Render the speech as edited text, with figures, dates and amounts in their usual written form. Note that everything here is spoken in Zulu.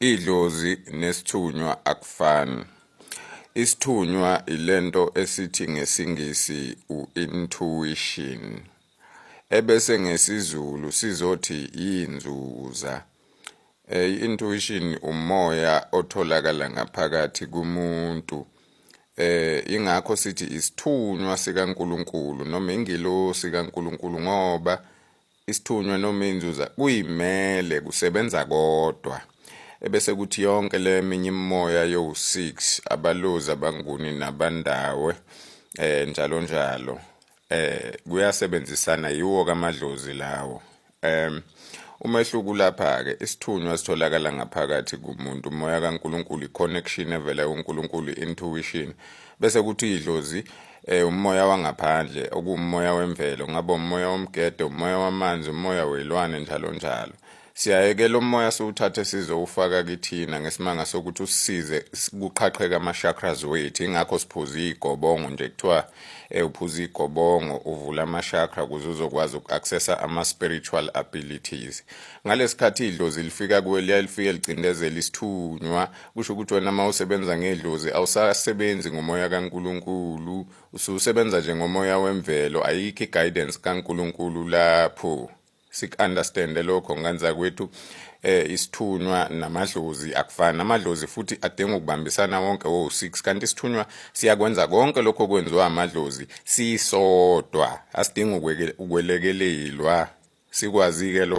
Idlozi nesithunywa akufani. Isithunywa ilento esithi ngesiNgisi u-intuition. Ebese ngesiZulu sizothi yinzuza. I-intuition umoya otholakala ngaphakathi kumuntu. Ingakho sithi isithunywa sikaNkuluNkulu noma ingilosi kaNkuluNkulu ngoba isithunywa noma inzuza kuyimele kusebenza kodwa. Ebese kuthi yonke le eminye imimoya yowu-6 abalozi abanguni nabandawe njalo njalo kuyasebenzisana yiwo kamadlozi lawo. Umehluko lapha ke isithunywa sitholakala ngaphakathi kumuntu umoya kaNkuluNkulu i-connection evela kuNkulunkulu intuition bese kuthi idlozi umoya wangaphandle okuwumoya wemvelo ngabe umoya womgede umoya wamanzi umoya welwane njalo njalo. Siyayekela umoya siwuthathe sizowufaka kithina ngesimanga sokuthi usisize kuqhaqheka ama-chakras wethu ingakho siphuza igobongo nje kuthiwa uphuza igobongo uvula ama-chakra ukuze uzokwazi uku-accessa ama-spiritual abilities. Ngalesikhathi idlozi lifika kuwe liyaye lifike licindezela isithunywa kusho ukuthi wena uma usebenza ngedlozi awusasebenzi ngomoya kaNkuluNkulu ususebenza nje ngomoya wemvelo ayikho i-guidance kaNkuluNkulu lapho. Sik-understande lokho nganza kwethu isithunywa namadlozi akufani. Amadlozi futhi adinga ukubambisana wonke wo-6 kanti isithunywa siyakwenza konke lokho okwenziwa amadlozi sisodwa asidingi ukwelekelelwa sikwazi-ke.